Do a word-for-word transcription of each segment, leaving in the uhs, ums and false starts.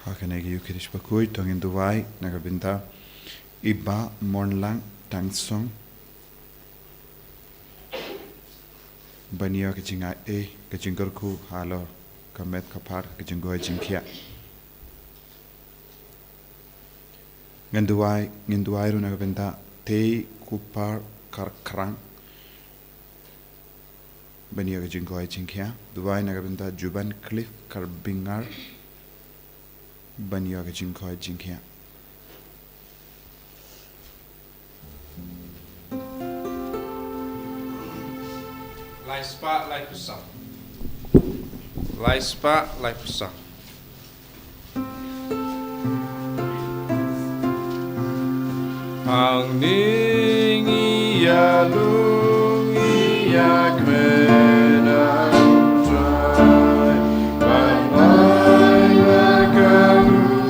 Ha kane ka Ïukharist bakhuid to ngin duwai na ka bynta i Bah Monlang Tangsong ban ïoh ka jingai ei ka jingkyrkhu halor ka met ka phad ka jingkoit jingkhiah. Ngin duwai, ngin duwai ruh na ka bynta Tei Kupar Kharkrang ban ïoh ka jingkoit jingkhiah. Duwai na ka bynta Juban Cliff Karbingar ban ïoh ka jingkoit jingkhiah. Lai spah lai phew saw. Lai spah lai phew saw. Hangne ngi ïa lum ngi ïa kmen, ah Trai, ban ai la ka lum,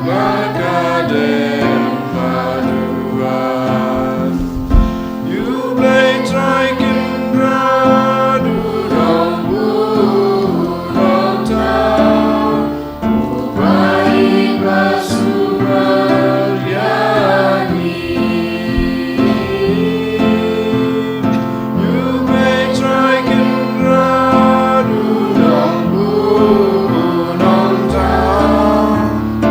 la ka dem, la duwan. U Blei Trai Kynrad, u long burom, u long thaw, u bai ba sumar ïa ngi. U Blei Trai Kynrad, u long burom, u long thaw,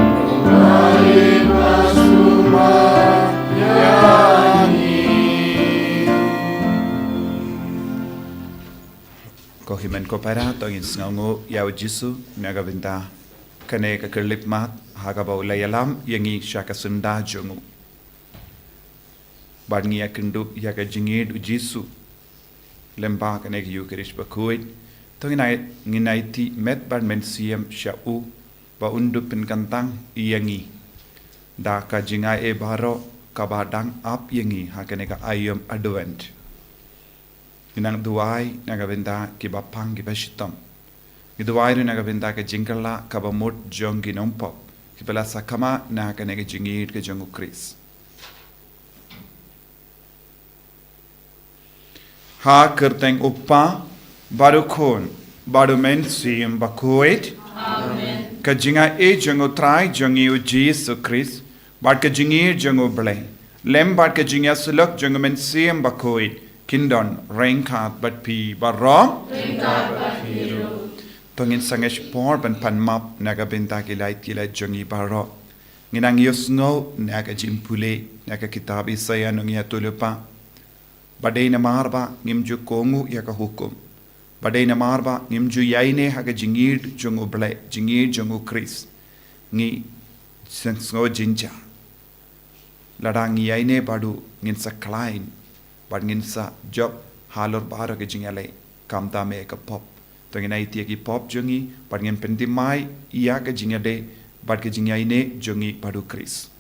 u bai ba sumar ïa ngi. Ko hynmen ko para, to ngin sngewnguh ïa u Jisu na ka bynta kane ka khyllipmat ha kaba u la ïalam ïa ngi sha ka syndah jong u. Bad ngi ïakynduh ïa ka jingïeid u Jisu lyngba kane ka Ïukharist bakhuid. To ngin ai, ngin aiti met bad mynsiem sha u ba un dup pynkyntang ïa ngi da ka jingai ei baroh kaba dang ap ïa ngi ha kane ka aïom Advent. Ngi nang duwai na ka bynta kiba pang kiba shitom. Ngi duwai ruh na ka bynta ka jingkylla kaba mut jong ki nongpop kiba la sakma na kane ka jingïeid ka jong u Khrist. Ha kyrteng u Kpa bad u Khun bad u Mynsiem Bakhuid. Amen. Ka jingai ei jong u Trai jong ngi u Jisu Khrist bad ka jingïeid jong u Blei lem bad ka jingïasyllok jong u Mynsiem Bakhuid kin don ryngkat bad phi baroh. Ryngkat bad phi ruh. To ngin sangeh por ban pan map na ka bynta ki lait ki lait jong ngi baroh. Ngin nang ïohsngew na ka jingpule na ka kitab Isaïah nongïathuhlypa. Ba dei namar ba ngim ju kohnguh ïa ka hukum, ba dei namar ba ngim ju ïaineh ha ka jingïeid jong u Blei, jingïeid jong u Khrist, ngi sngewsynei jynjar. Lada ngi ïaineh bad u, ngin sa khlaiñ bad ngin sa jop halor baroh ki jingïaleh, khamtam eh ka pop. To ngin aiti ïa ki pop jong ngi bad ngin pynthymmai ïa ka jingïadei bad ka jingïaineh jong ngi bad u Khrist.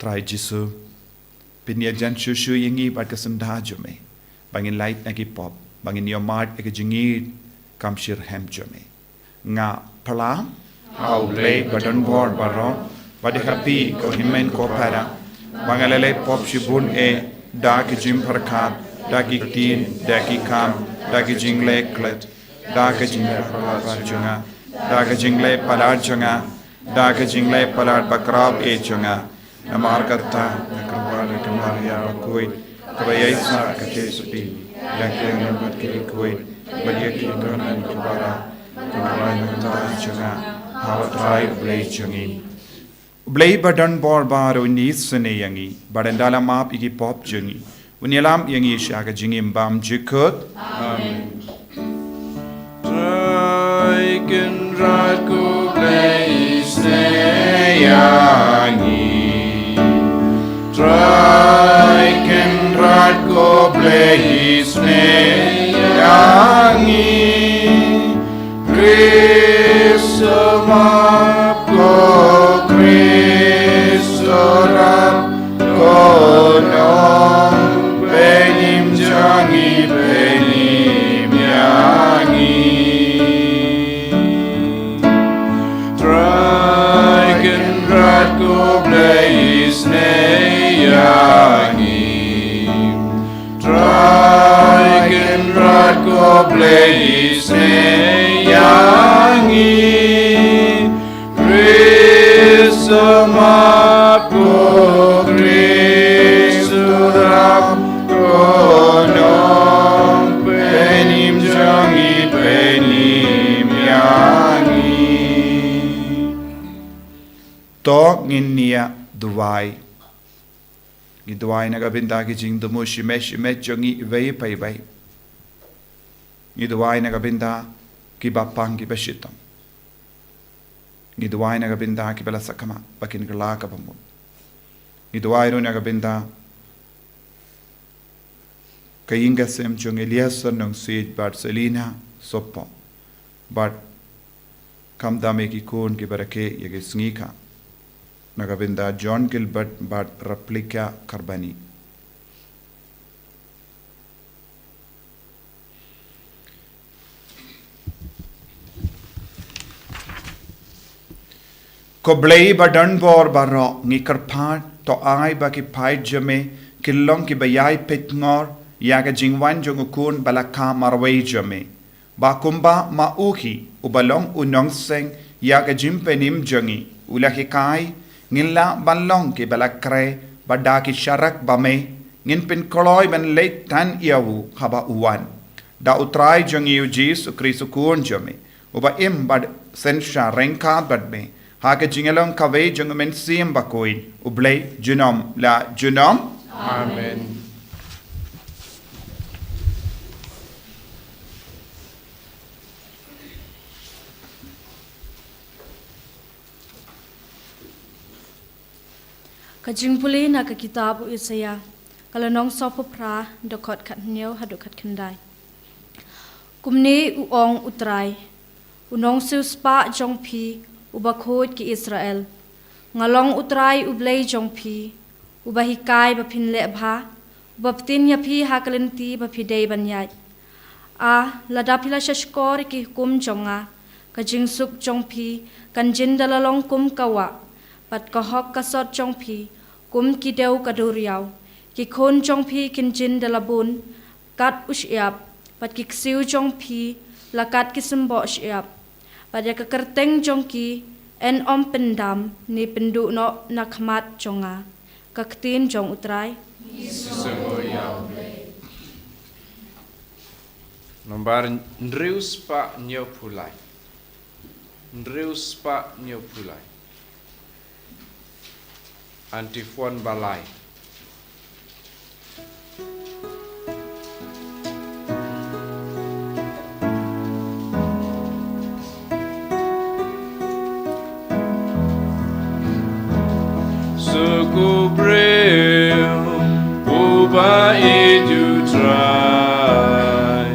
Trai Jisu, pynïajan shuh shuh ïa ngi bad ka syndah jong me, ba ngin lait na ki pop, ba ngin ïohmad ïa ka jingïeid kam shitrhem jong me. Nga pyrshang ha U Blei ba don bor baroh, bad ha phi ko hynmen ko para, ba nga la leh pop shibun eh, da ki jingpyrkhat, da ki ktien, da ki kam, da ki jingleh klet, da ka jingïapalat jong nga, da ka jingleh palat jong nga, da ka jingleh palat bakhraw eh jong nga. Namar kata, nga kyrpad ïa ka Maria bakhuid, kaba ïaisah ka jingïasyrdoh ïa ki ïa ngi bad ki bakhuid, bad ïa ki kynhun ki para, kaba ïaineh jong nga ha U Trai U Blei jong ngi. U Blei ba don bor baroh un isynei ïa ngi, bad un da la map ïa ki pop jong ngi, un ïalam ïa ngi sha ka jingim bymjukut. Amen. Trai Kynrad ko Blei isynei ïa ngi. Trai Kynrad ko Blei isynei ïa ngi. Khrist u map, ko Khrist u rap, ko Nongpynim jong ngi, pynim ïa ngi. ïa ngi. To ngin ïa duwai. Ngi duwai na ka bynta ki jingthmu shimet shimet jong ngi iwei pa iwei. Ngi duwai na ka bynta kiba pang kiba shitom. Ngi duwai na ka bynta kiba la sakma ba kin kylla kaba mut. Ngi duwai ruh na ka bynta ka ïing ka sem jong Elias Nongsiej bad Selina Sopo bad khamtam ïa ki khun kiba rakhe ïa ki sngi ka, na ka bynta John Gilbert bad Replika Karbani. Ko Blei ba don bor baroh, ngi kyrpad to ai ba ki paid jong me kin long kiba ïai peit ngor ïa ka jingwan jong u Khun ba la kha marwei jong me, ba kumba ma u hi uba long u nongseng ïa ka jingpynim jong ngi u la hikai, ngin lah ban long kiba la kre ba da ki sharak ba me ngin pynkloi ban leit tan ïa u haba u wan. Da U Trai jong ngi U Jisu Khrist U Khun jong me, uba im bad synshar ryngkat bad me ha ka jingïalong kawei jong U Mynsiem Bakhuid, U Blei junom la junom. Amen. Ka jingpule na ka kitab u Isaïah, ka lynnong sawphew phra, dkhot khathynñiew haduh khatkhyndai. Kumne u ong U Trai, u nongsiewspah jong phi, uba khuid ki Israel: Nga long U Trai U Blei jong phi, uba hikai ba phin leh bha, uba btin ïa phi ha ka lynti ba phi dei ban ïaid. A, lada phi la shahshkor ïa ki hukum jong nga, ka jingsuk jong phi kan jin da la long kum ka wah, bad ka hok ka sot jong phi kum ki dew ka duriaw. Ki khun jong phi kin jin da la bun kat u shyiap, bad ki ksiew jong phi la kat ki symboh shyiap. Bad ïa ka kyrteng jong ki yn ym pyndam ne pynduh noh na khmat jong nga. Ka ktien jong U Trai. Nombar hynriew spah hynñiew phew lai. Hynriew spah hynñiew phew lai. Antiphon ba lai. Suk u briew uba ïeit ïa U Trai,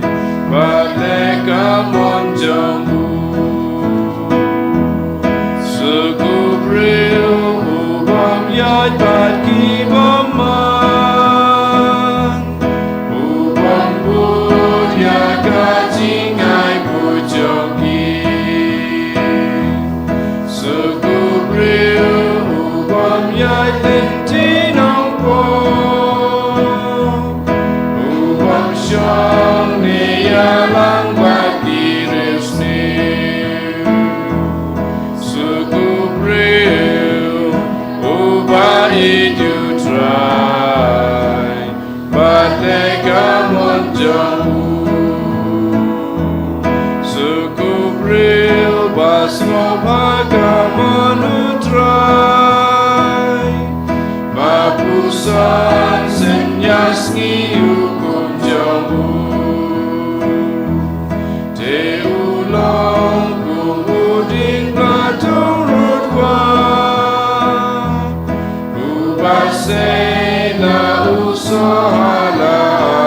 bad leh ka mon jong u. Suk u briew u bym ïaid bad ki bymman, u bym bud ïa ka jingai buit jong ki. Suk u briew u bym ïaid lynti nongpop, u bym shong ne ïalang bad ki riewsniew. Suk u briew uba ïeit ïa U Trai, bad leh ka mon jong u. Suk u briew ba sngewbha ka mon U Trai, ba puson synñia sngi u hukum jong u. Te u long kum u dieng ba tong rud wah, uba sei la u soh ha la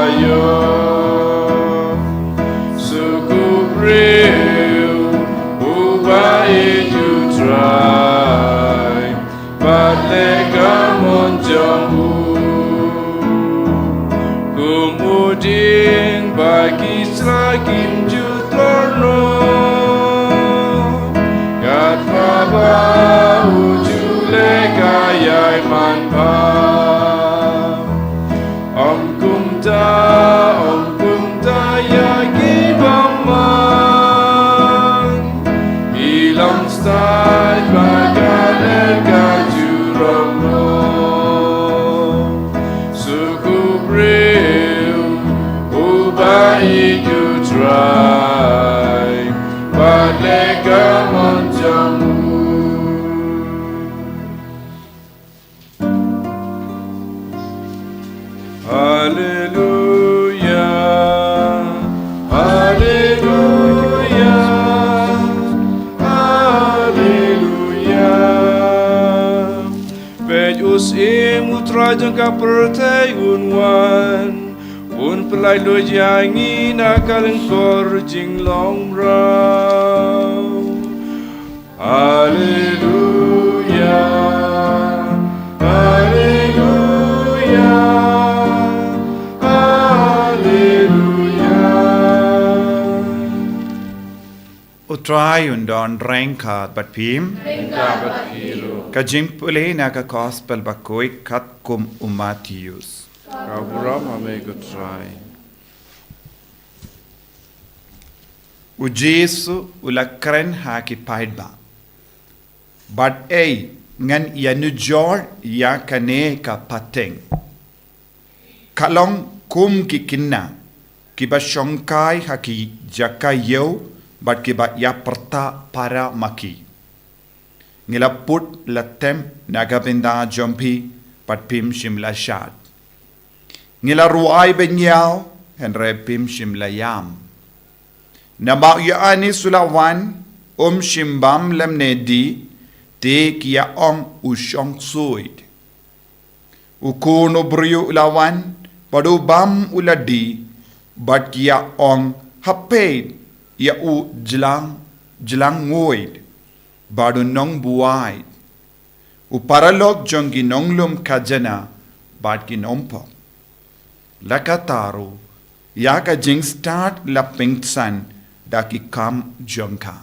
aïom. Suk u briew uba ïeit ïa U Trai, bad leh ka mon jong u. Kum u dieng ba ki sla kim ju tlot noh, katba u ju leh ka ïai manbha. Ym kumta, ym kumta ïa ki bymman, ki long stad ba ka leh ka ju rong noh. Suk u briew uba ïeit ïa U Trai, bad Jong ka pyrthei un wan, un pyllait luid ïa ngi na ka lyngkor jinglong mraw. Haleluya, haleluya, haleluya. U Trai un don ryngkat bad phi. Ryngkat bad phi ruh. Ka jingpule na ka Gospel bakhuid katkum u Mathaios. Ka burom ha me ko Trai. U Jisu u la kren ha ki paidbah. Bad ei, ngan ïanujor ïa kane ka pateng. Ka long kum ki kynna kiba shongkai ha ki jaka ïew bad kiba ïa pyrta para ma ki. Ngi la put la tem na ka bynta jong phi bad phim shym la shad. Ngi la rwai bynñiaw hynrei phim shym la ïam. Namar u Ïoannis u la wan, um shym bam lymne die, te ki ïa ong u shong suid. U Khun u briew u la wan, bad u bam u la die, bad ki ïa ong ha peit ïa u jlang, jlang nguid, bad u nongbuaid. U paralok jong ki nonglum khajana bad ki nongpop. La ka taru, ïa ka jingstad la pynsan da ki kam jong ka.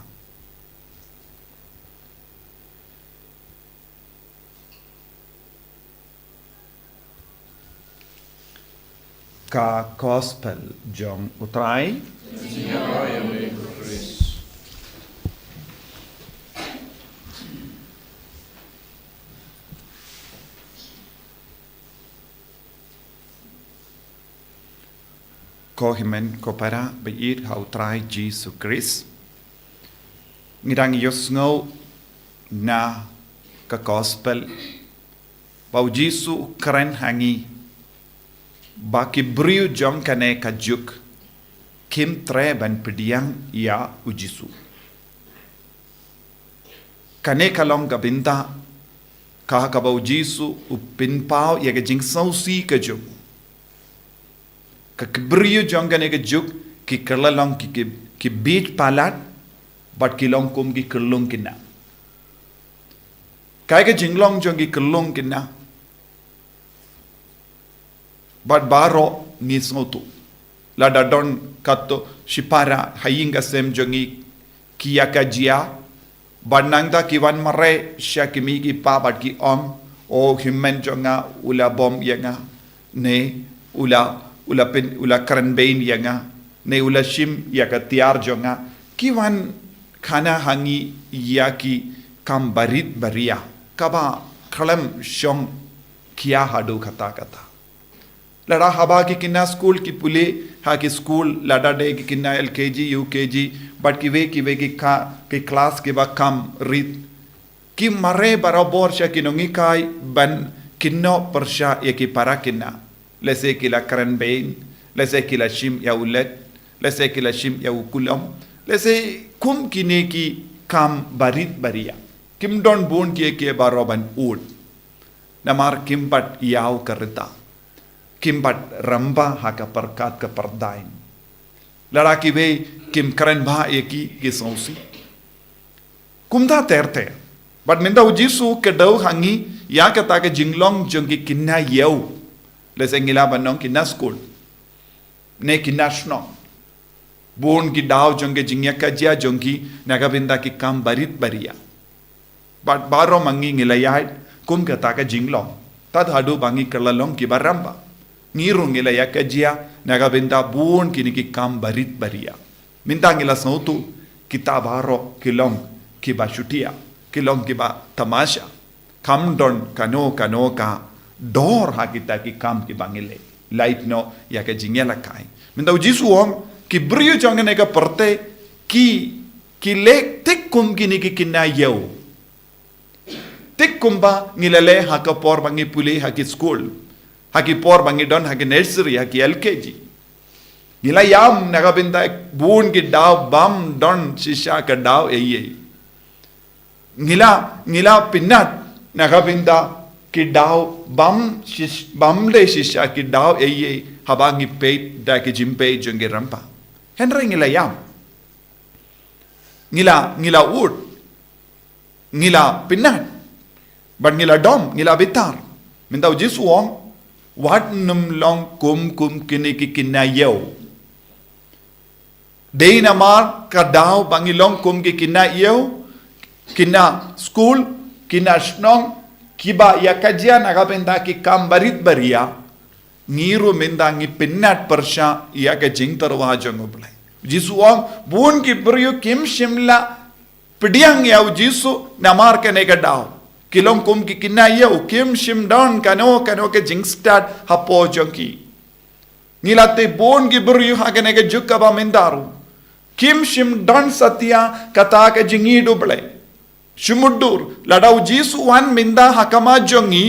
Ka Gospel jong u Trai. Ko hynmen ko para ba ïeit ha u Trai Jisu Khrist. Ngi dang ïohsngew na ka Gospel ba u Jisu u kren ha ngi ba ki briew jong kane ka juk kim treh ban pdiang ïa u Jisu. Kane ka long ka bynta ka kaba u Jisu u pynpaw ïa ka jingsngewsih ka juk. Ka ki briew jong kane ka juk ki kylla long ki, ki, ki bieit palat bad ki long kum ki khyllung khynnah. Kaei ka jinglong jong ki khyllung khynnah? Bad baroh ngi sngewthuh. Lada don katto shipara ha ïing ka sem jong ngi ki ïa ka jia, bad nangta ki wan mareh sha ki mei ki pa bad ki ong, o hynmen jong nga u la bom ïa nga, ne u la, u la pyn, u la kren bein ïa nga, ne u la shim ïa ka tiar jong nga. Ki wan khana ha ngi ïa ki kam barit baria kaba khlem shong khia haduh katta katta. Lada haba ki khynnah skul ki pule ha ki skul, lada dei ki khynnah L K G, U K G, bad kiwei kiwei ki ka, ki klas kiba kham rit, ki mareh barabor sha ki nonghikai ban kynnoh pyrshah ïa ki para khynnah. Lehse ki la kren bein, lehse ki la shim ïa u leit, lehse ki la shim ïa u kulom, lehse kum kine ki kam barit baria. Kim don bun kiei kiei baroh ban ud. Namar kim pat ïaw ka rta. Kim pat rambah ha ka pyrkhat ka pyrdain. Lada kiwei kim kren bha ïa ki, ki sngewsih. Kumta ter ter. Bad mynta u Jisu u kdew ha ngi ïa kata ka jinglong jong ki khynnah ïew. Lehse ngi lah ban ong khynnah skul. Ne khynnah shnong. Bun ki daw jong ki jingïakajia jong ki na ka bynta ki kam barit baria. Bad baroh ma ngi ngi la ïaid kum kata ka jinglong. Tad haduh ba ngi kylla long kiba rambah. Ngi ruh ngi la ïakajia na ka bynta bun kine ki kam barit baria. Mynta ngi la sngewthuh kita baroh ki long kiba shutia, ki long kiba tamasha. Kam don kano kano ka dor ha kita ki kam kiba ngi leh. Lait noh ïa ka jingïalehkai. Mynta u Jisu u ong ki briew jong kane ka pyrthei ki, ki leh thik kum kine ki khynnah ïew. Thik kumba ngi la leh ha ka por ba ngi pule ha ki skul, ha ki por ba ngi don ha ki nursery, ha ki L K G. Ngi la ïam na ka bynta bun ki daw bym don shisha ka daw ei ei. Ngi la, ngi la pynnat na ka bynta ki daw bam shish-, bam dei shisha ki daw ei ei haba ngi peit da ki jingpeit jong ki rympa. Hynrei ngi la ïam. Ngi la, ngi la ud. Ngi la pynat. Bad ngi la dom, ngi la bitar. Mynta u Jisu u ong, wat nym long kum kum kine ki kynnoh ïew. Dei namar ka daw ba ngi long kum ki kynnoh ïew, kynnoh skul, kynnoh shnong, kiba ïa ka jia na ka bynta ki kam barit baria, ngi ruh mynta ngi pynat pyrshah ïa ka jingtyrwa jong U Blei. Jisu u ong, bun ki briew kim shym la pdiang ïa u Jisu namar kane ka daw. Ki long kum ki kynnoh ïew, kim shym don kano kano ka jingstad hapoh jong ki. Ngi la tip bun ki briew ha kane ka juk kaba mynta ruh kim shym don satia kata ka jingïeit U Blei. Shu mutdur, lada u Jisu u wan mynta ha khmat jong ngi,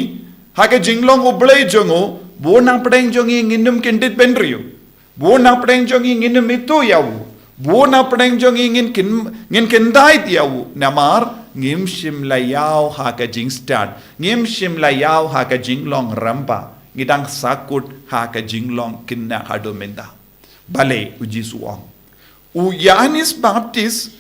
ha ka jinglong U Blei jong u, bun na pdeng jong ngi ngin ym kyndit bynriew. Bun na pdeng jong ngi ngin ym ithuh ïa u. Bun na pdeng jong ngi ngin kyn-, ngin kyndait ïa u. Namar, ngim shym la ïaw ha ka jingstad. Ngim shym la ïaw ha ka jinglong rympa. Ngi dang sahkut ha ka jinglong kynnoh haduh mynta. Balei u Jisu u ong. U Ïoannis Baptis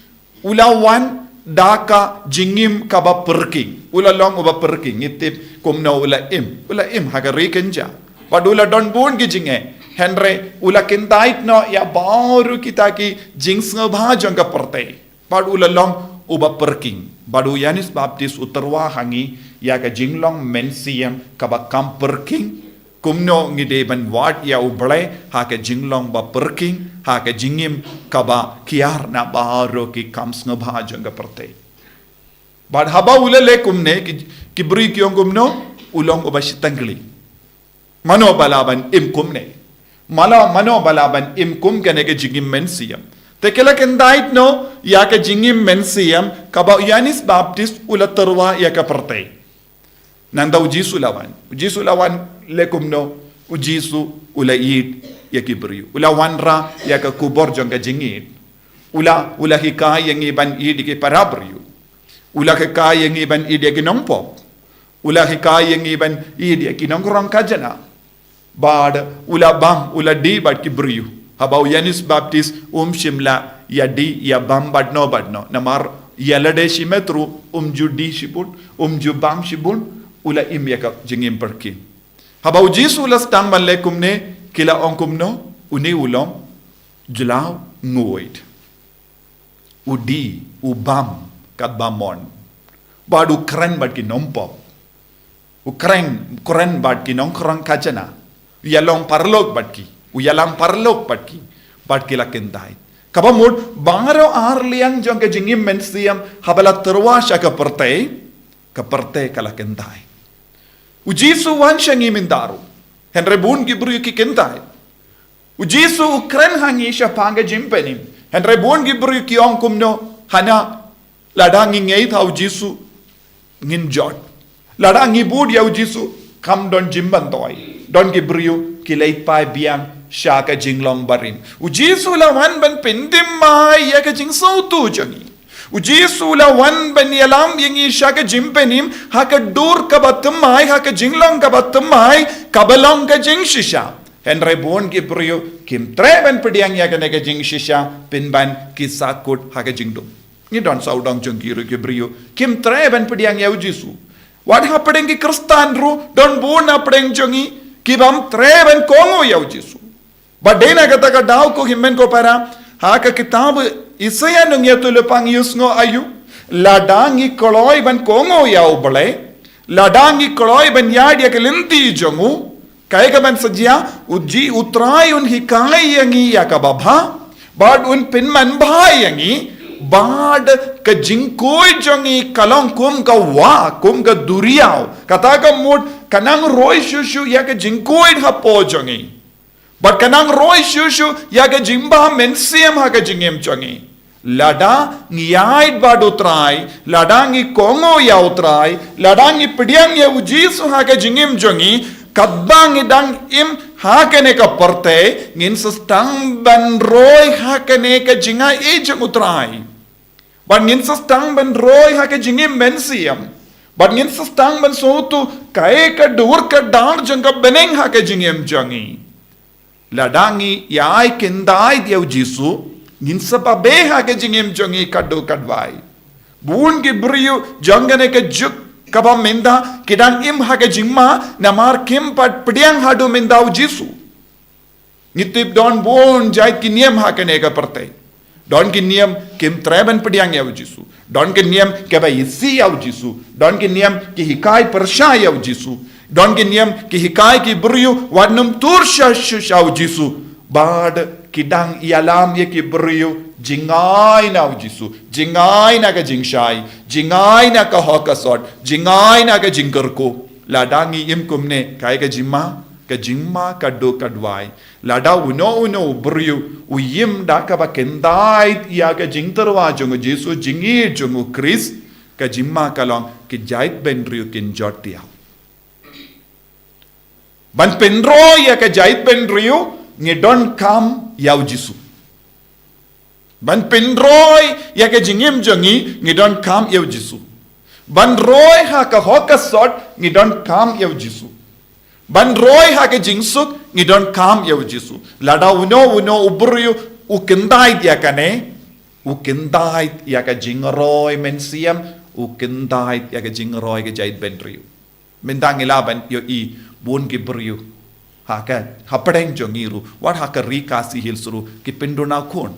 u la wan da ka jingim kaba pyrkhing. U la long uba pyrkhing. Ngi tip kumno u la im. U la im ha ka ri kynja. Bad u la don bun ki jingeh. Hynrei u la kyndait noh ïa baroh kita ki jingsngewbha jong ka pyrthei. Bad u la long uba pyrkhing. Bad u Ïoannis Baptis u tyrwa ha ngi ïa ka jinglong mynsiem kaba kham pyrkhing. Kumno ngi dei ban wad ïa U Blei ha ka jinglong ba pyrkhing, ha ka jingim kaba kiar na baroh ki kam sngewbha jong ka pyrthei. Bad haba u la leh kumne, ki, ki briew ki ong kumno, u long uba shiteng kylli. Mano ba lah ban im kumne. Mala, mano ba lah ban im kum kane ka jingim mynsiem. Te ki la kyndait noh ïa ka jingim mynsiem kaba u Ïoannis Baptis u la tyrwa ïa ka pyrthei. Nangta u Jisu u la wan. U Jisu u la wan leh kumno, u Jisu u la ïeit ïa ki briew. U la wanrah ïa ka khubor jong ka jingïeit. U la, u la hikai ïa ngi ban ïeit ïa ki para briew. U la hikai ïa ngi ban ïeit ïa ki nongpop. U la hikai ïa ngi ban ïeit ïa ki nongkhrong khajna. Bad u la bam, u la dih bad ki briew. Haba u Ïoannis Baptis um shym la ïa dih ïa bam bad no bad no. Namar ïa lade shimet ruh um ju dih shibun, um ju bam shibun, u la im ïa ka jingim pyrkhing. Haba u Jisu u la sdang ban leh kumne, ki la ong kumno, une u long jyllaw nguid. U dih, u bam, katba mon. Bad u kren bad ki nongpop. U kren, kren bad ki nongkhrong khajna. U ïalong paralok bad ki. U ïalam paralok bad ki. Bad ki la kyndait. Kaba mut, baroh ar liang jong ka jingim mynsiem, haba la tyrwa sha ka pyrthei, ka pyrthei ka la kyndait. U Jisu u wan sha ngi mynta ruh. Hynrei bun ki briew ki kyndait. U Jisu u kren ha ngi shaphang ka jingpynim. Hynrei bun ki briew ki ong kumno, hana, lada ngi ngeit ha u Jisu, ngin jot. Lada ngi bud ïa u Jisu, kam don jingmyntoi. Don ki briew, ki leit phai biang, sha ka jinglong barim. U Jisu u la wan ban pynthymmai ïa ka jingsngewthuh jong ngi. U Jisu u la wan ban ïalam ïa ngi sha ka jingpynim, ha ka dur kaba thymmai, ha ka jinglong kaba thymmai, kaba long ka jingshisha. Hynrei bun ki briew, kim treh ban pdiang ïa kane ka jingshisha, pynban ki sahkut ha ka jingdum. Ngi don sawdong jong ki ruh ki briew, kim treh ban pdiang ïa u Jisu. Wat hapdeng ki Khristan ruh, don bun hapdeng jong ngi, ki bym treh ban kohnguh ïa u Jisu. Bad dei na kata ka daw ko hynmen ko para, ha ka kitab Isaïah nongïathuhlypa ngi ïohsngew aïu, lada ngi kloi ban kohnguh ïa u Blei, lada ngi kloi ban ïaid ïa ka lynti jong u, kaei kaban sa jia, u Ji-, u Trai un hikai ïa ngi ïa kaba bha, bad un pynman bha ïa ngi, bad ka jingkhuid jong ngi ka long kum ka wah, kum ka duriaw, kata ka mut, ka nang roi shuh shuh ïa ka jingkhuid hapoh jong ngi. Bad ka nang roi shuh shuh ïa ka jingbha mynsiem ha ka jingim jong ngi. Lada ngi ïaid bad u Trai, lada ngi kohnguh ïa u Trai, lada ngi pdiang ïa u Jisu ha ka jingim jong ngi, katba ngi dang im ha kane ka pyrthei, ngin sa sdang ban roi ha kane ka jingai jong u Trai. Bad ngin sa sdang ban roi ha ka jingim mynsiem. Bad ngin sa sdang ban sngewthuh kaei ka dur ka dar jong ka bneng ha ka jingim jong ngi. Lada ngi ïai kyndait ïa u Jisu, ngin sa babe ha ka jingim jong ngi katto katwei. Bun ki briew jong kane ka juk kaba mynta ki dang im ha ka jingma namar kim pat pdiang haduh mynta u Jisu. Ngi tip don bun jait ki niam ha kane ka pyrthei. Don ki niam kim treh ban pdiang ïa u Jisu. Don ki niam kiba isih ïa u Jisu. Don ki niam ki hikai pyrshah ïa u Jisu. Don ki niam ki hikai ki briew wat nym tur sha sha sha u Jisu. Bad ki dang ïalam ïa ki briew jingai na u Jisu. Jingai na ka jingshai. Jingai na ka hok ka sot. Jingai na ka jingkyrkhu. Lada ngi im kumne kaei ka jingma, ka jingma katto katwei. Lada uno uno u briew u im da kaba kyndait ïa ka jingtyrwa jong u Jisu, jingïeit jong u Khrist, ka jingma ka long ki jaitbynriew kin jot ïa u. Ban pynroi ïa ka jaitbynriew ngi donkam ïa u Jisu. Ban pynroi ïa ka jingim jong ngi ngi donkam ïa u Jisu. Ban roi ha ka hok ka sot ngi donkam ïa u Jisu. Ban roi ha ka jingsuk ngi donkam ïa u Jisu. Lada uno uno u briew u kyndait ïa kane, u kyndait ïa ka jingroi mynsiem, u kyndait ïa ka jingroi ka jaitbynriew. Mynta ngi lah ban ïohi bun ki briew ha ka hapdeng jong ngi ruh, wat ha ka ri Khasi Hills ruh, ki pynduna khun.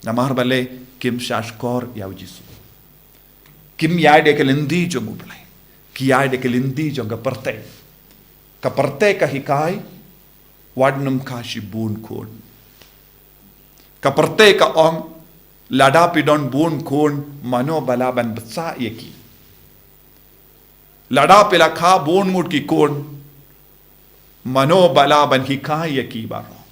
Namar balei? Kim shahshkor ïa u Jisu. Kim ïaid ïa ka lynti jong u Blei. Ki ïaid ïa ka lynti jong ka pyrthei. Ka pyrthei ka hikai, wat nym kha shibun khun. Ka pyrthei ka ong, lada phi don bun khun, mano ba lah ban bsa ïa ki? Lada phi la kha bun ngut ki khun, mano ba lah ban hikai ïa ki baroh?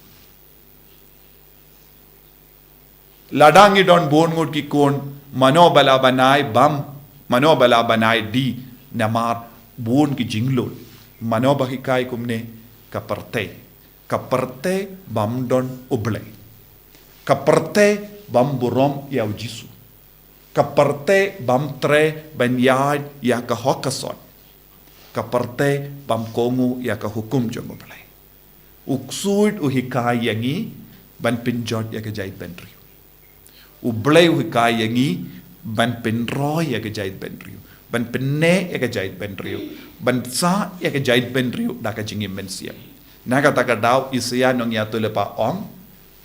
Lada ngi don bun ngut ki khun, mano ba lah ban ai bam, mano ba lah ban ai dih, namar bun ki jinglut. Mano ba hikai kumne? Ka pyrthei. Ka pyrthei bym don u Blei. Ka pyrthei bym burom ïa u Jisu. Ka pyrthei bym treh ban ïaid ïa ka hok ka sot. Ka pyrthei bym kohnguh ïa ka hukum jong u Blei. U ksuid u hikai ïa ngi ban pynjot ïa ka jaitbynriew. U Blei u hikai ïa ngi ban pynroi ïa ka jaitbynriew, ban pynneh ïa ka jaitbynriew, ban sah ïa ka jaitbynriew da ka jingim mynsiem. Na kata ka daw Isaïah nongïathuhlypa ong,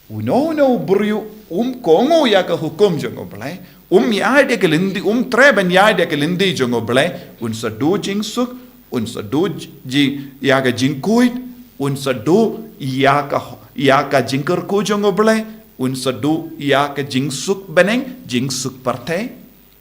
uno uno u briew um kohnguh ïa ka hukum jong u Blei, um ïaid ïa ka lynti, um treh ban ïaid ïa ka lynti jong u Blei, un sa duh jingsuk, un sa duh ji ïa ka jingkhuid, un sa duh ïa ka, ïa ka jingkyrkhu jong u Blei, un sa duh ïa ka jingsuk bneng, jingsuk pyrthei,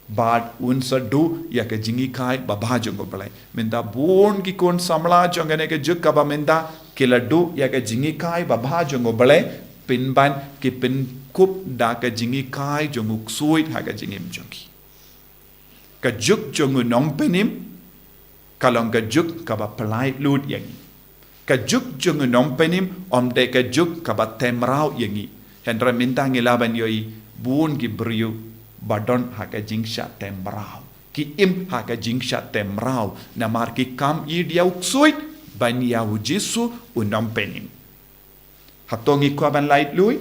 bad un sa duh ïa ka jinghikai babha jong u Blei. Mynta bun ki khun samla jong kane ka juk kaba mynta ki la duh ïa ka jinghikai babha jong u Blei, pynban ki pynkup da ka jinghikai jong u ksuid ha ka jingim jong ki. Ka juk jong u nongpynim ka long ka juk kaba pynlait lut ïa ngi. Ka juk jong u nongpynim ym dei ka juk kaba tei mraw ïa ngi. Hynrei mynta ngi lah ban ïohi bun ki briew ba don ha ka jingshah tei mraw. Ki im ha ka jingshah tei mraw namar ki kam ïeit ïa u ksuid ban ïa u Jisu u nongpynim. Hato ngi kwah ban lait lut?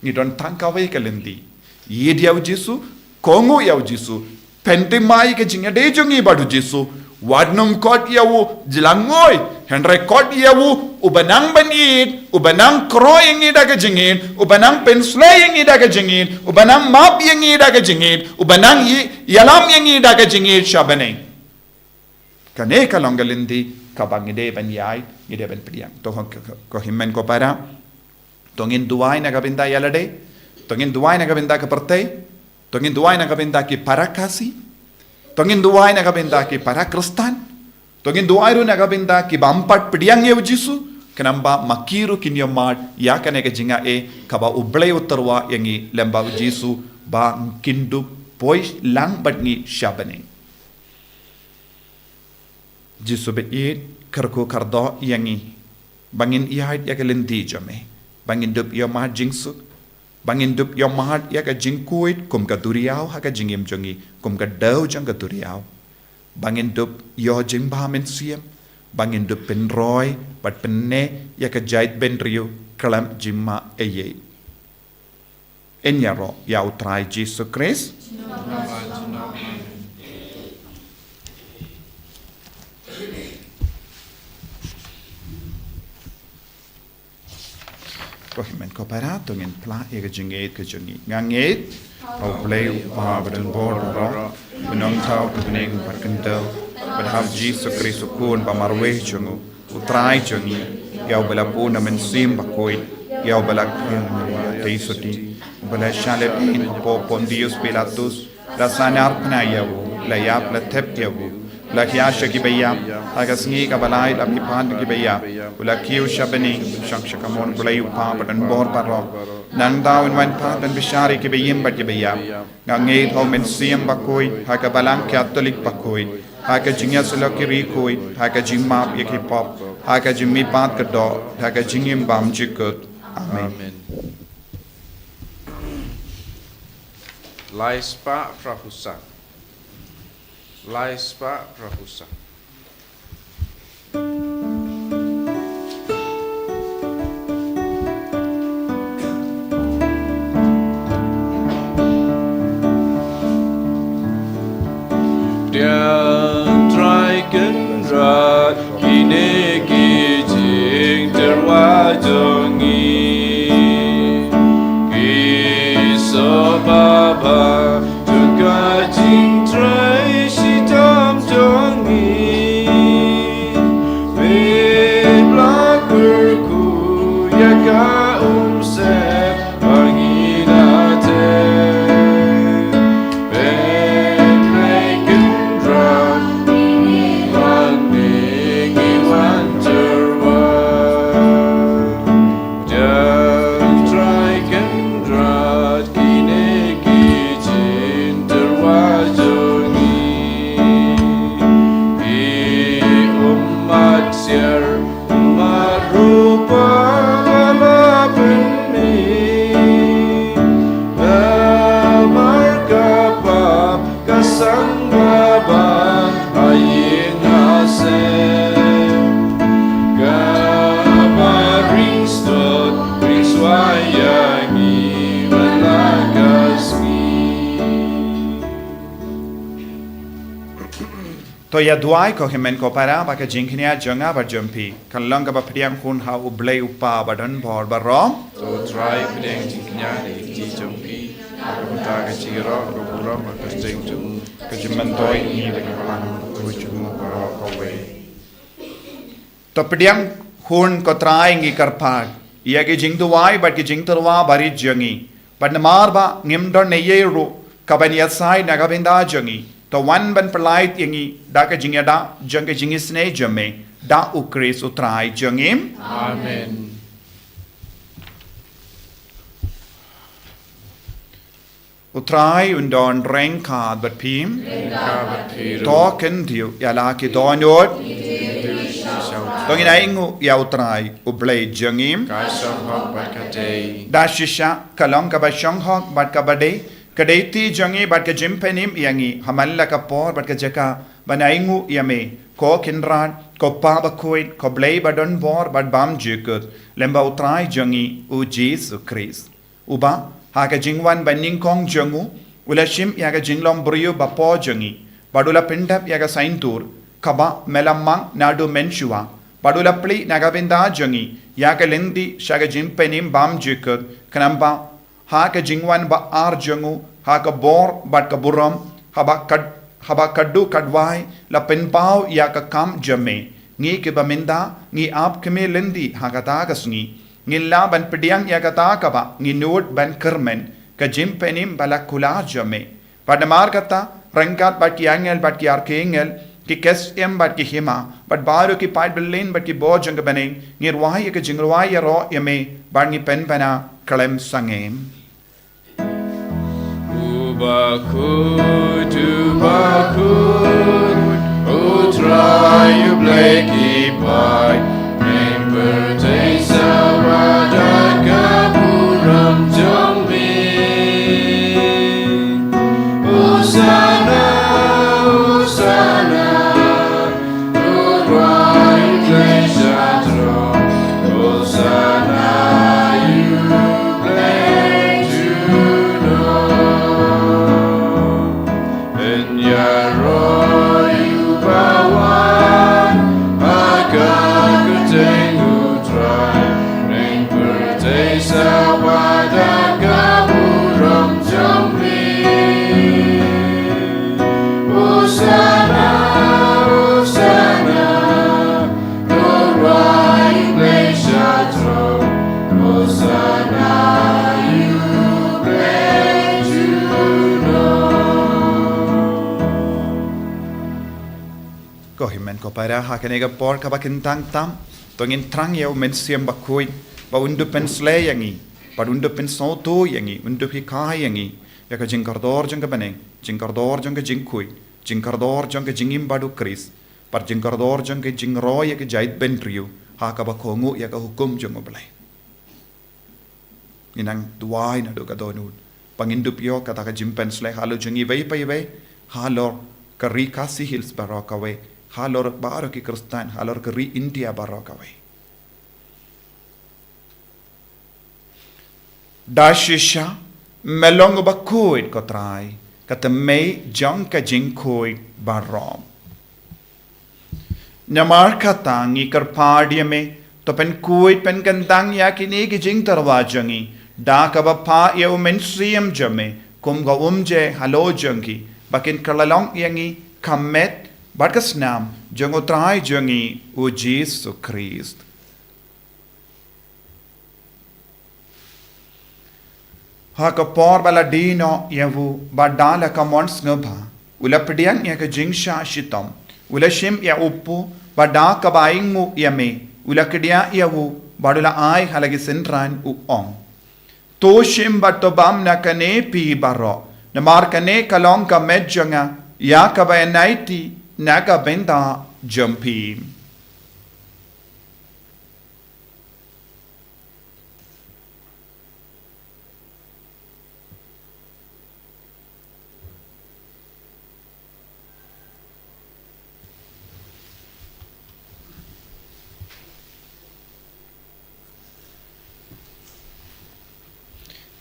Ngi don tang kawei ka lynti. Ïeit ïa u Jisu, kohnguh ïa u Jisu, pynthymmai ka jingïadei jong ngi bad u Jisu. Wat nym kot ïa u jyllangoi, hynrei kot ïa u uba nang ban ïeit, uba nang kyrhoi ïa ngi da ka jingïeit, uba nang pynsleh ïa ngi da ka jingïeit, uba nang map ïa ngi da ka jingïeit, uba nang ï-, ïalam ïa ngi da ka jingïeit sha bneng. Kane ka long ka lynti kaba ngi dei ban ïaid, ngi dei ban pdiang. To ko, ko, ko hynmen ko para. To ngin duwai na ka bynta ïa lade. To ngin duwai na ka bynta ka pyrthei. To ngin duwai na ka bynta ki para Khasi. To ngin duwai na ka bynta ki para Khristan. To ngin duwai ruh na ka bynta ki bym pat pdiang ïa u Jisu. Khnang ba ma ki ruh kin ïohmad ïa kane ka jingaiei kaba u Blei u tyrwa ïa ngi lem bad u Jisu ba kin dup poi lang bad ngi sha bneng. Jisu ba ïeit, kyrkhu kyrdoh ïa ngi ba ngin ïaid ïa ka lynti jong me, ba ngin dup ïohmad jingsuk, ba ngin dup ïohmad ïa ka jingkhuid kum ka duriaw ha ka jingim jong ngi, kum ka dew jong ka duriaw. Ba ngin dup ïoh jingbha mynsiem, ba ngin dup pynroi bad pynneh ïa ka jaitbynriew khlem jingma ei ei. Yn ïaroh ïa U Trai Jisu Khrist. Ko hynmen ko para, to ngin phla ïa ka jingngeit ka jong ngi. Nga ngeit ha U Blei U Kpa badonbor baroh, u nongthaw ha bneng bad kyndong, bad ha U Jisu Khrist u Khun ba marwei jong u, U Trai jong ngi, ïa uba la bun na Mynsiem Bakhuid, ïa uba la kren na ka bynta U Trai, uba la shah leh beiñ hapoh Pontius Pilatus, la sahnarphna ïa u, la ïap la thep ïa u, la khia sha kiba ïap, ha ka sngi kaba lai la mihpat na kiba ïap, u la kiew sha bneng, shong sha kamon U Blei U Kpa badonbor baroh. Nangta un wan pat ban bishar ïa kiba im bad kiba ïap. Nga ngeit ha U Mynsiem Bakhuid, ha ka Balang Katholik bakhuid, ha ka jingïasyllok ki riewkhuid, ha ka jingmap ïa ki pop, ha ka jingmihpat ka doh, ha ka jingim bymjukut. Amen. Amen. Lai spah phra phew saw. Lai spah phra phew saw. Pdiang Trai Kynrad, kine ki jingtyrwa jong ngi. Ki sopaba jong ka jingtrei shitom jong ngi. Peit la kyrkhu ïa ka umsyep ba ngi la teh. Peit Trai Kynrad, ngi wan, ngi wan tyrwa. Pdiang Trai Kynrad, kine ki jingtyrwa jong ngi. Ki ummat siar, ummat rupa ba la pynmih. Namar ka pap ka sangma ba ha ïing ha sem. Kaba ring stot ring swai ïa ngi man la ka sngi. To ïa duwai ko hynmen ko para ba ka jingkñia jong nga bad jong phi kan long kaba pdiang hun ha U Blei U Kpa badonbor baroh. To Trai pdiang jingkñia ïa ki kti jong phi ha ka bynta ka jingïaroh ka burom ka kyrteng jong u, ka jingmyntoi ïa ngi da ka balang bakhuid jong u baroh kawei. To pdiang hun ko Trai, ngi kyrpad ïa ki jingduwai bad ki jingtyrwa barit jong ngi. Bad namar ba ngim don ei ei ruh kaban ïasaid na ka bynta jong ngi, to wan ban pyllait ïa ngi da ka jingïada jong ka jingisynei jong me, da U Khrist U Trai jong ngi. Amen. U Trai un don ryngkat bad phi. Ryngkat bad phi ruh. To kyntiew ïa la ki dohnud. Kyntiew shisha. To ngin ainguh ïa U Trai U Blei jong ngi. Ka shong hok bad ka dei. Da shisha ka long kaba shong hok bad kaba dei, ka dei kti jong ngi bad ka jingpynim ïa ngi ha man la ka por bad ka jaka ban ainguh ïa me, ko Kynrad, ko Pa Bakhuid, ko Blei badonbor bad bymjukut, lem bad U Trai jong ngi U Jisu Khrist. Uba ha ka jingwan banyngkong jong u, u la shim ïa ka jinglong briew bapoh jong ngi, bad u la pyndep ïa ka saiñdur kaba me la mang naduh mynshuwa, bad u la plie na ka bynta jong ngi ïa ka lynti sha ka jingpynim bymjukut, khnang ba ha ka jingwan ba ar jong u, ha ka bor bad ka burom, haba kad-, haba katto katwai la pynpaw ïa ka kam jong me, ngi kiba mynta ngi ap kmie lynti ha kata ka sngi, ngin lah ban pdiang ïa kata kaba ngi nud ban kyrmen, ka jingpynim ba la kular jong me. Bad namar kata, ryngkat bad ki angel bad ki archangel, ki ksiem bad ki hima, bad baroh ki paid byllien bad ki bor jong ka bneng, ngi rwai ïa ka jingrwai ïaroh ïa me, bad ngi pynbna khlem sangeh. U bakhuid, u bakhuid, U Trai U Blei ki paid, ïing pyrthei sawa da ka burom jong me. Hosana, Hosana, Ko hynmen ko para, ha kane ka por kaba kyntang tam, to ngin thrang ïa u Mynsiem Bakhuid ba un dup pynshlei ïa ngi, ba un dup pynsngewthuh ïa ngi, un dup hikai ïa ngi ïa ka jingkordor jong ka bneng, jingkordor jong ka jingkhuid, jingkordor jong ka jingim bad u Khrist, bad jingkordor jong ka jingroi ïa ka jaitbynriew ha kaba kohnguh ïa ka hukum jong U Blei. Ngi nang duwai naduh ka dohnud ba ngin dup ïoh kata ka jingpynshlei halor jong ngi iwei pa iwei, halor ka ri Khasi Hills baroh kawei, halor baroh ki Khristan halor ka ri India baroh kawei. Da shisha, me long uba khuid, ko Trai, ka thymmei jong ka jingkhuid baroh. Namar kata ngi kyrpad ïa me, to pynkhuid pynkyntang ïa kine ki jingtyrwa jong ngi da kaba phah ïa u Mynsiem jong me kum ka umje halor jong ki, ba kin kylla long ïa ngi ka met bad ka snam jong U Trai jong ngi, U Jisu Khrist. Ha ka por ba la die noh ïa u, bad da la ka mon sngewbha, u la pdiang ïa ka jingshah shitom, u la shim ïa u kpu, bad da kaba ainguh ïa me, u la kdiah ïa u, bad u la ai ha la ki synran, u ong: To shim bad to bam na kane phi baroh, namar kane ka long ka met jong nga, ïa kaba yn aiti na ka bynta jong phi.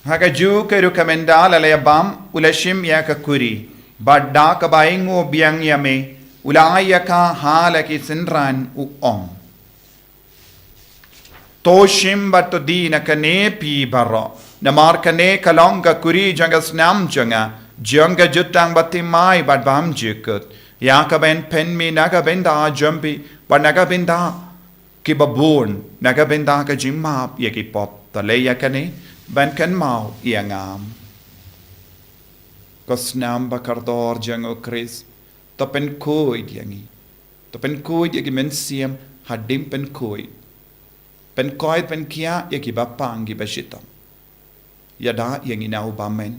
Ha kajuh ka ruh, ka mynta la la ïa bam, u la shim ïa ka kuri, bad da kaba ainguh biang ïa me, u la ai ïa ka ha la ki synran, u ong: To shim bad to die na kane phi baroh, namar kane ka long ka kuri jong ka snam jong nga, jong ka jutang bathymmai bad bymjukut, ïa kaba yn pynmih na ka bynta jong phi bad na ka bynta kiba bun, na ka bynta ka jingmap ïa ki pop. To leh ïa kane ban kynmaw ïa nga. Ko snam bakordor jong U Khrist, to pynkhuid ïa ngi. To pynkhuid ïa ki mynsiem hadien pynkhuid. Pynkoit pynkhiah ïa kiba pang kiba shitom. Ïada ïa ngi na u bymmen.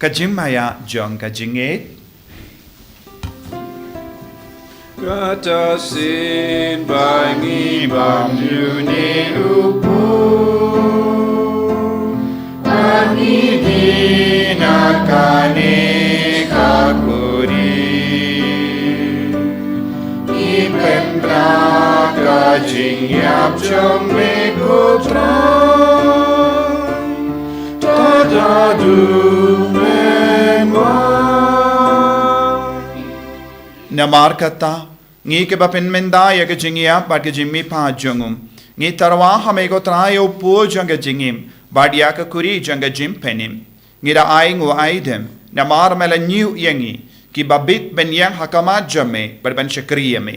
Ka jingmaïa jong ka jingngeit. Kata shisien ba ngi bam ïa une u kpu, ba ngi die na kane ka kuri, ngi pynbna ka jingïap jong me, ko Trai. Namar kata, ngi kiba pynmynta ïa ka jingïap bad ka jingmihpat jong u, ngi tyrwa ha me, ko Trai, ïa u kpu jong ka jingim bad ïa ka kuri jong ka jingpynim. Ngi da ai nguh ai dem namar me la ñiew ïa ngi kiba bit ban ïeng ha khmat jong me bad ban shakri ïa me.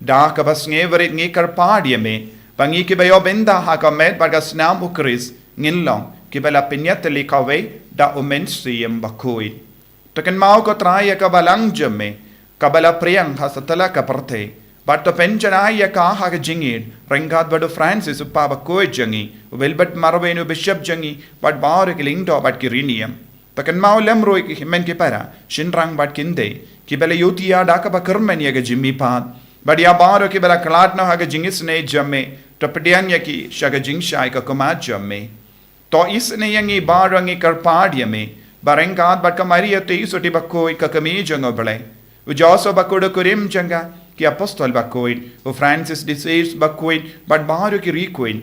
Da kaba sngewrit ngi kyrpad ïa me ba ngi kiba ïoh bynta ha ka met bad ka snam U Khrist ngin long kiba la pynïatylli kawei da U Mynsiem Bakhuid. To kynmaw, ko Trai, ïa ka balang jong me kaba la phriang ha satlak ka pyrthei, bad to pynjanai ïa ka ha ka jingïeit ryngkat bad u Francis u Kpa Bakhuid jong ngi, u Wilbert Marwein u Bishop jong ngi, bad baroh ki lyngdoh bad ki riewniam. To kynmaw lem ruh ïa ki hynmen ki para, shynrang bad kynthei kiba la ïohthiah da kaba kyrmen ïa ka jingmihpat, bad ïa baroh kiba la khlad noh ha ka jingisynei jong me, to pdiang ïa ki sha ka jingshai ka khmat jong me. To isynei ïa ngi baroh, ngi kyrpad ïa me, ba ryngkat bad ka Maria Theisotti Bakhuid, ka Kmie jong U Blei, u Joseph Bakhuid, u kurim jong ka, ki Apostol Bakhuid, u Francis de Sales Bakhuid, bad baroh ki riewkhuid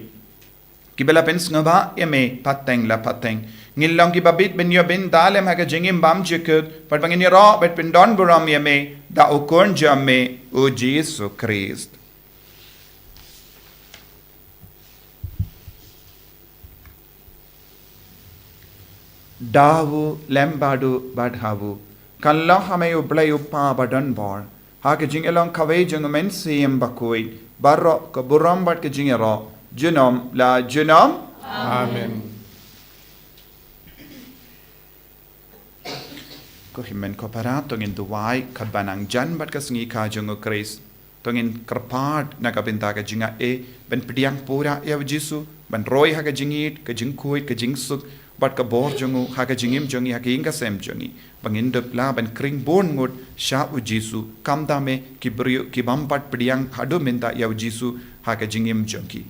kiba la pynsngewbha ïa me pateng la pateng, ngin long kiba bit ban ïoh bynta lem ha ka jingim bymjukut, bad ba ngin ïaroh bad pyndonburom ïa me da u Khun jong me, u Jisu Khrist. Da u, lem bad u, bad ha u, kan long ha me U Blei U Kpa badonbor, ha ka jingïalong kawei jong U Mynsiem Bakhuid, baroh ka burom bad ka jingïaroh Junom la junom. Amen. Ko hynmen ko para, to ngin duwai katba nang jan bad ka sngi kha jong u Khrist. To ngin kyrpad na ka bynta ka jingaiei ban pdiang pura ïa u Jisu, ban roi ha ka jingïeit, ka jingkhuid, ka jingsuk bad ka bor jong u ha ka jingim jong ngi, ha ka ïing ka sem jong ngi. Ba ngin dup lah ban khring bun ngut sha u Jisu, khamtam eh ki briew ki bym pat pdiang haduh mynta ïa u Jisu ha ka jingim jong ki.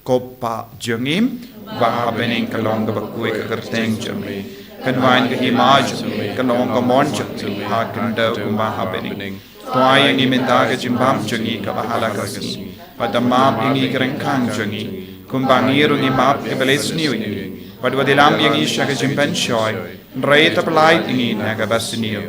Ko Pa jong ngi ba ha bneng, ka long kaba khuid ka kyrteng jong me. Kan wan ka hima jong me, kan long ka mon jong me ha khyndew kumba ha bneng. To ai ïa ngi mynta ka jingbam jong ngi kaba ha la ka sngi. Bad da map ïa ngi ki ryngkang jong ngi, kumba ngi ruh ngi map ïa kiba leh sniew ïa ngi. Bad wat ïalam ïa ngi sha ka jingpynshoi, hynrei to pyllait ïa ngi na kaba sniew.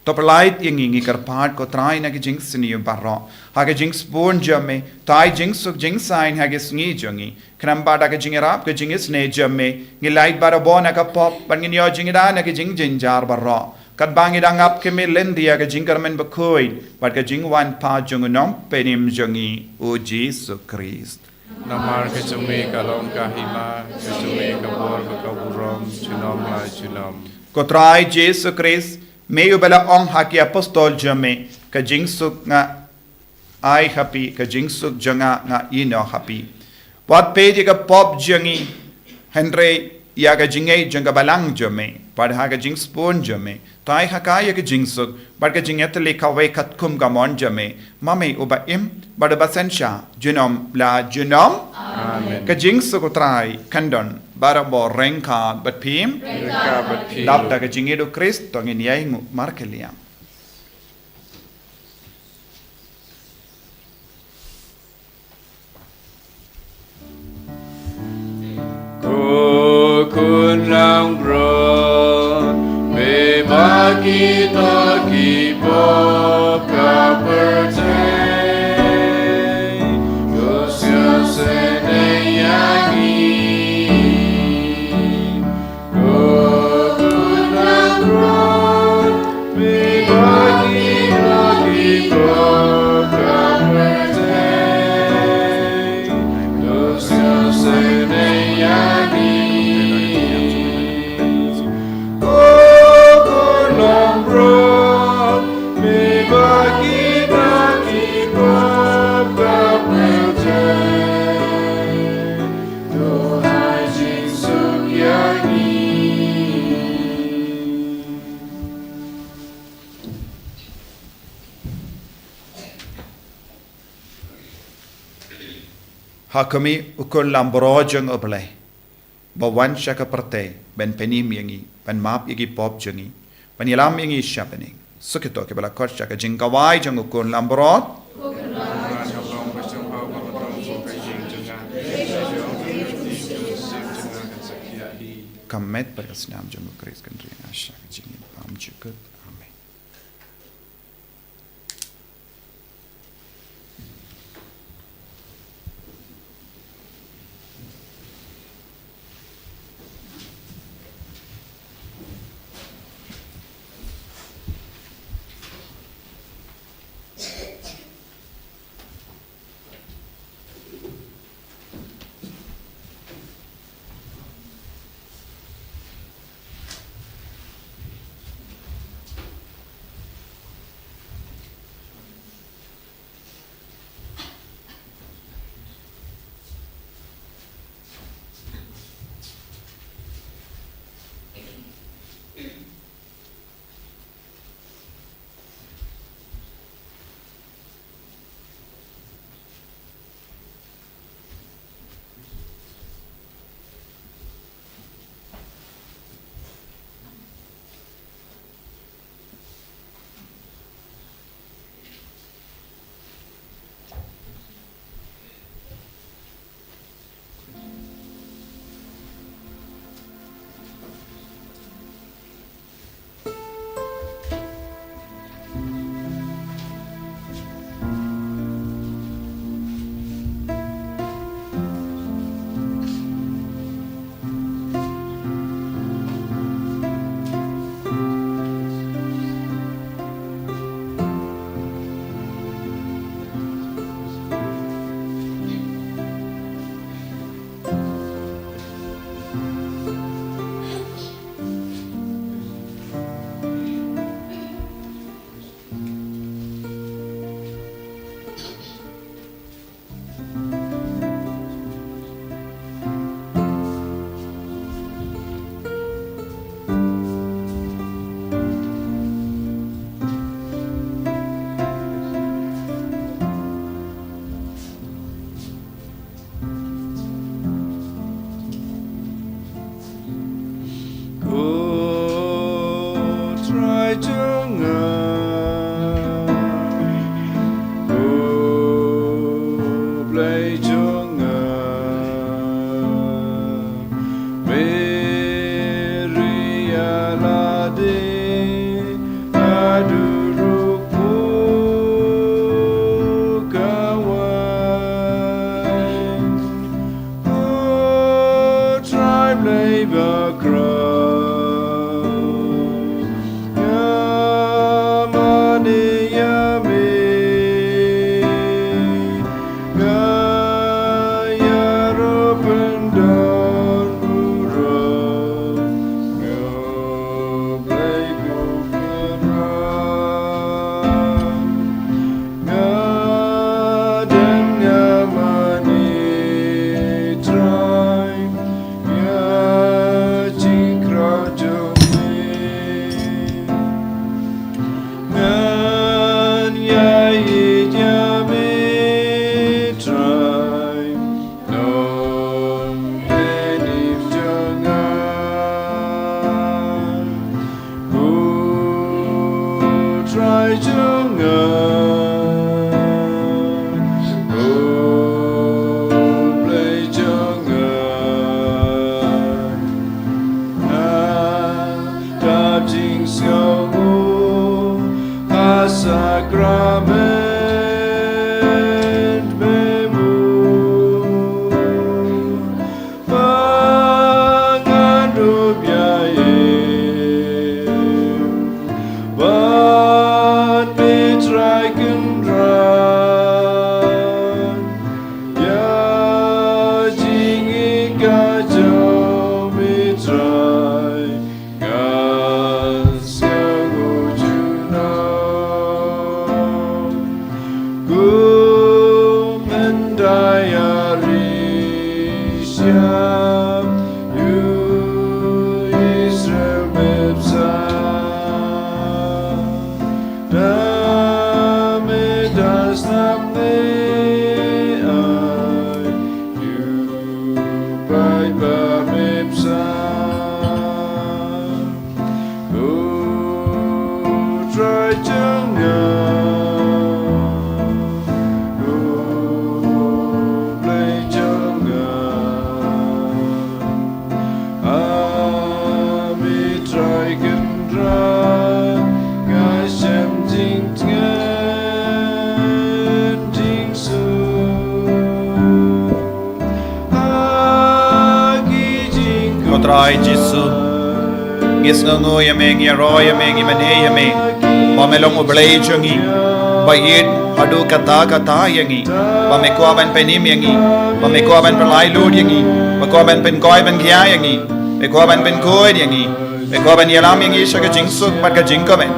To pyllait ïa ngi, ngi kyrpad ko Trai, na ki jingsniew baroh. Ha ka jingsbun jong me, to ai jingsuk jingsaiñ ha ki sngi jong ngi. Khnang ba da ka jingïarap ka jingisynei jong me, ngin lait barabor na ka pop, bad ngin ïoh jingïada na ki jingjynjar baroh. Katba ngi dang ap khmih lynti ïa ka jingkyrmen bakhuid bad ka jingwan pat jong u Nongpynim jong ngi, u Jisu Khrist. Namar ka jong me ka long ka hima, ka jong me ka bor bad ka burom, junom la junom. Ko Trai Jisu Khrist, me uba la ong ha ki apostol jong me, ka jingsuk nga ai ha phi, ka jingsuk jong nga nga ïehnoh ha phi. Wat peit ïa ka pop jong ngi, hynrei ïa ka jingngeit jong ka balang jong me. Bad ha ka jingsbun jong me, to ai ha ka ïa ka jingsuk bad ka jingïatylli kawei katkum ka mon jong me, ma me uba im bad uba synshar junom la junom. Amen. Ka jingsuk u Trai kan don barabor ryngkat bad phi. Ryngkat bad phi. Lap da ka jingïeit u Khrist, to ngin ïainguh markylliang. Ko khun langbrot, me bad kita ki pop ka pyrthei, to sngewsynei ïa ngi. To hai jingsuk ïa ngi. Ha khmih u khun langbrot jong U Blei ba wan sha ka pyrthei ban pynim ïa ngi, ban map ïa ki pop jong ngi, ban ïalam ïa ngi sha bneng. Suk ïa to kiba la khot sha ka jingkhawai jong u khun langbrot. Ka met bad ka snam jong u Khrist kan ri ïa nga sha ka jingim bymjukut. Amen. Ame ai, ïa u paidbah me pynshah. U Trai jong nga, u Blei jong nga. Ame Trai Kynrad, nga shem jingtngen jingsuk ha ki jingkhuslai. Ko Trai Jisu, ngi sngewnguh ïa me, ngi ïaroh ïa me, ngi mane ïa me, ba me long U Blei jong ngi, ba ïeit haduh katta katta ïa ngi, ba me kwah ban pynim ïa ngi, ba me kwah ban pynlait lut ïa ngi, ba kwah ban pynkhuid pynkhia ïa ngi, ba kwah ban pynkhuid ïa ngi, ba kwah ban ïalam ïa ngi sha ka jingsuk bad ka jingkmen,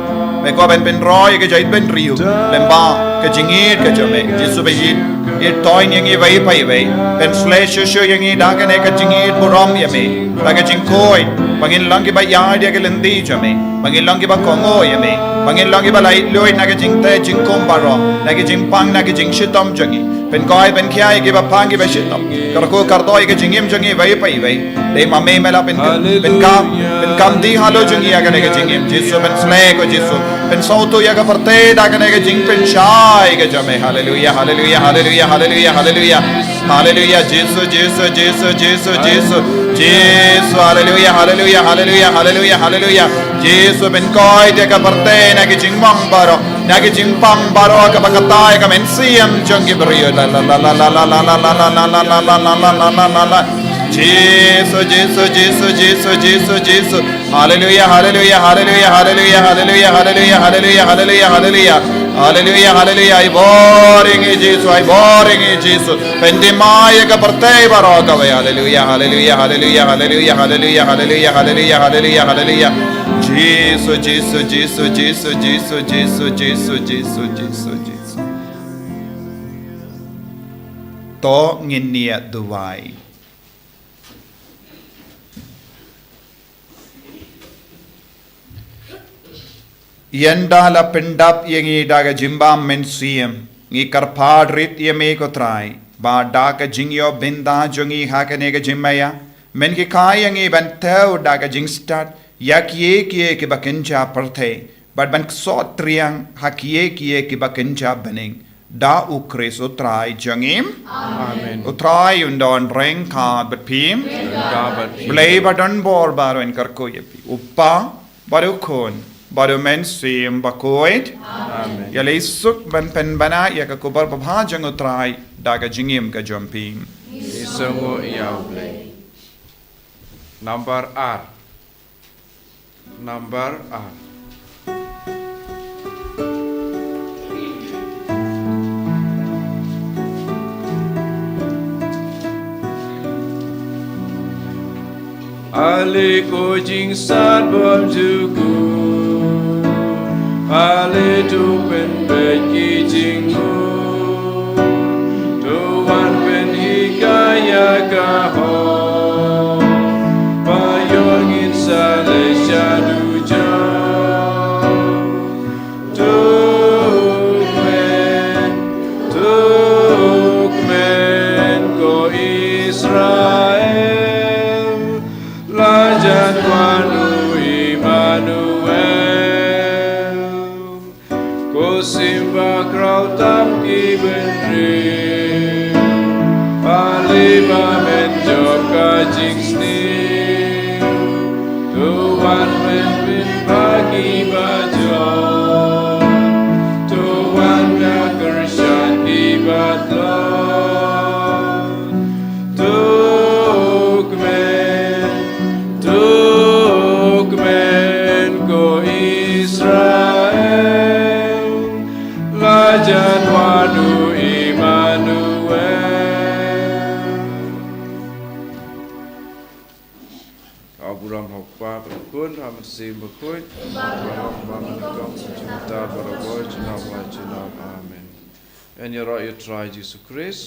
ba kwah ban pynroi ïa ka jaitbynriew lyngba ka jingïeit ka jong me. Jisu ba ïeit, ïeit toiñ ïa ngi iwei pa iwei, pynshlei shuh shuh ïa ngi da kane ka jingïeit burom ïa me, da ka jingkhuid, ba ngin long kiba ïaid ïa ka lynti jong me, ba ngin long kiba kohnguh ïa me, ba ngin long kiba laitluid na ka jingteh jingkhum baroh, na ka jingpang na ka jingshitom jong ngi. Pynkhuid pynkhia ïa kiba pang kiba shitom. Kyrkhu kyrdoh ïa ka jingim jong ngi iwei pa iwei. Dei ma me me la pyn, pynkam, pynkam dih halor jong ngi ïa kane ka jingim. Jisu pynshlei ko Jisu. Pynsngewthuh ïa ka pyrthei da kane ka jingpynshai ka jong me. Haleluia, haleluia, haleluia, haleluia, haleluia. Haleluia, Jisu, Jisu, Jisu, Jisu, Jisu. Jisu, haleluia, haleluia, haleluia, haleluia, haleluia. Jisu pynkhuid ïa ka pyrthei na ki jingmong baroh, na ki jingpang baroh kaba kata ïa ka mynsiem jong ki briew. La, la, la. Jisu, Jisu, Jisu, Jisu, Jisu, Jisu. Haleluia, haleluia, haleluia, haleluia. Haleluia, haleluia. Ai bor ïa ngi Jisu, ai bor ïa ngi Jisu. Pynthymmai ïa ka pyrthei baroh kawei. Haleluia, haleluia, haleluia, haleluia, haleluia, haleluia, haleluia, haleluia, haleluia. Jisu, Jisu, Jisu, Jisu, Jisu, Jisu, Jisu, Jisu, Jisu, Jisu. To ngin ïa duwai. Ynda la pyndap ïa ngi da ka jingbam mynsiem, ngi kyrpad rit ïa me ko Trai, ba da ka jingïoh bynta jong ngi ha kane ka jingmaïa, men hikai ïa ngi ban thew da ka jingstad ïa kiei kiei kiba kynja pyrthei, bad ban kso triang ha kiei kiei kiba kynja bneng. Da U Khrist U Trai jong ngi. Amen. U Trai un don ryngkat bad phi. Ryngkat bad phi. Blei ba don bor baroh un kyrkhu ïa phi. U Kpa, bad U Khun, bad U Mynsiem Bakhuid. Amen. Ïaleh suk ban pynbna ïa ka khubor babha jong U Trai da ka jingim ka jong phi. Ngi sngewnguh ïa U Blei. Nambar ar. Nambar ar. Ale ko jingsat bymjukut, ale to pynbeit ki jingmut, to wan pynhikai ïa ka hok, ba ïoh ngin sa leit sha dujok. To kmen, to kmen ko Israel, la jan wan u Immanuel. Ko sim bakhraw tam ki briew, ale ba men jop ka jingsniew. To wan men pynbna ki bajot, to wan ïakyrshan ki batlot. To kmen, to kmen ko Israel, la jan wan u Immanuel. Ka burom ha U Kpa, bad ha U Khun, bad ha U Mynsiem Bakhuid. Bad ha U Kpa, bad ha U Khun, bad ha U Mynsiem Bakhuid. Amen. Ngin ïaroh ïa U Trai Jisu Khrist.